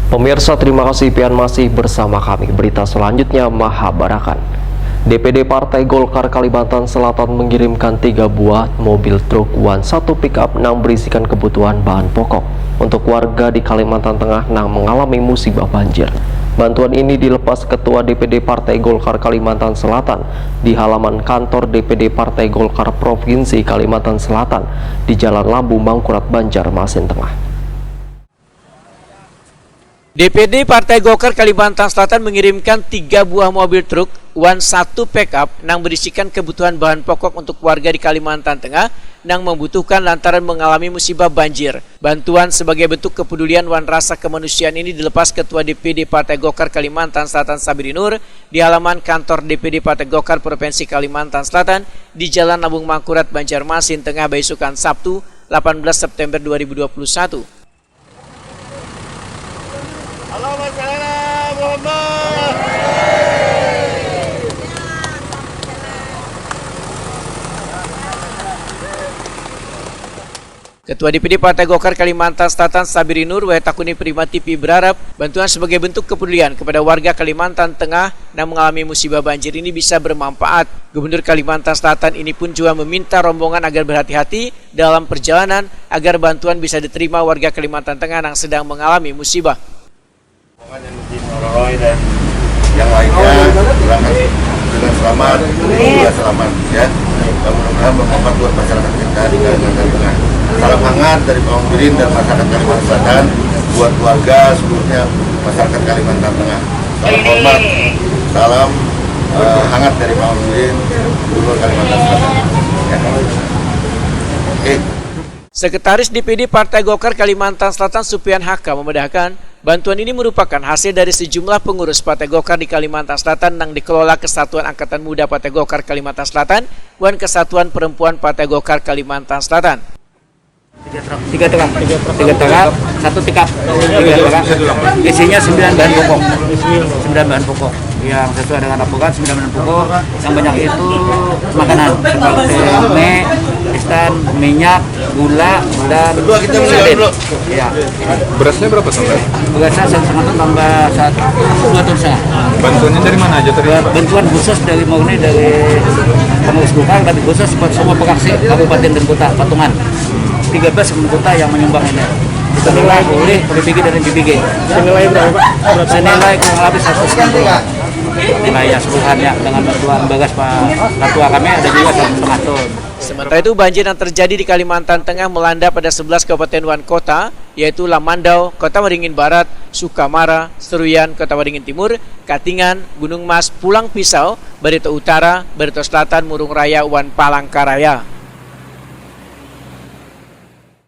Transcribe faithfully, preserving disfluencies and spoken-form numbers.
Pemirsa, terima kasih pian masih bersama kami. Berita selanjutnya mahabarakan. D P D Partai Golkar Kalimantan Selatan mengirimkan tiga buah mobil truk wan satu pickup nang berisikan kebutuhan bahan pokok untuk warga di Kalimantan Tengah nang mengalami musibah banjir. Bantuan ini dilepas Ketua D P D Partai Golkar Kalimantan Selatan di halaman kantor D P D Partai Golkar Provinsi Kalimantan Selatan di Jalan Lambu Mangkurat, Banjarmasin Tengah. D P D Partai Golkar Kalimantan Selatan mengirimkan tiga buah mobil truk wan satu pickup nang berisikan kebutuhan bahan pokok untuk warga di Kalimantan Tengah nang membutuhkan lantaran mengalami musibah banjir. Bantuan sebagai bentuk kepedulian wan rasa kemanusiaan ini dilepas Ketua D P D Partai Golkar Kalimantan Selatan Sabiri Nur di halaman kantor D P D Partai Golkar Provinsi Kalimantan Selatan di Jalan Lambu Mangkurat, Banjarmasin Tengah, baisukan Sabtu, delapan belas September dua ribu dua puluh satu. Ketua D P D Partai Golkar Kalimantan Selatan Sabiri Nur, W Takuni Prima T V, berharap bantuan sebagai bentuk kepedulian kepada warga Kalimantan Tengah yang mengalami musibah banjir ini bisa bermanfaat. Gubernur Kalimantan Selatan ini pun juga meminta rombongan agar berhati-hati dalam perjalanan agar bantuan bisa diterima warga Kalimantan Tengah yang sedang mengalami musibah. Rombongan yang di Nororoi dan yang lainnya berangkat dengan selamat, juga selamat, ya. Dan mudah-mudahan bermanfaat buat masyarakat kita di Kalimantan Tengah. Salam hangat dari Pak Muhyiddin dan masyarakat Kalimantan Selatan buat keluarga seluruhnya masyarakat Kalimantan Tengah. Salam hormat, salam eh, hangat dari Pak Muhyiddin, Gubernur Kalimantan Selatan. Ya. Oke. Sekretaris D P D Partai Golkar Kalimantan Selatan Supian H K memedahkan, bantuan ini merupakan hasil dari sejumlah pengurus Partai Golkar di Kalimantan Selatan yang dikelola Kesatuan Angkatan Muda Partai Golkar Kalimantan Selatan wan Kesatuan Perempuan Partai Golkar Kalimantan Selatan. Tiga truk. Tiga truk. Tiga truk. Satu pickup. Tiga truk. Isinya sembilan bahan pokok. Sembilan bahan pokok. Yang sesuai dengan laporan, sembilan bahan pokok. Yang banyak itu makanan seperti mie instan, minyak, gula, dan sardin. Ya. Berasnya berapa sampai? Berasnya satu setengah ton tambah satu, dua ton setengah. Bantuannya dari mana aja tadi, Pak? Bantuan khusus dari, murni dari pengurus Golkar, tapi khusus buat semua pengungsi kabupaten dan kota patungan. Tiga belas kabupaten kota yang menyumbang ini. Diterima oleh P B G dan M P B G. Senilai berapa, Pak? Berapa? Senilai kurang lebih seratus ribu. Nilainya seluruhannya dengan bantuan bagas Pak Ketua kami ada juga satu setengah ton. Sementara itu, banjir yang terjadi di Kalimantan Tengah melanda pada sebelas kabupaten wan kota, yaitu Lamandau, Kota Waringin Barat, Sukamara, Seruyan, Kota Waringin Timur, Katingan, Gunung Mas, Pulang Pisau, Barito Utara, Barito Selatan, Murung Raya, wan Palangkaraya.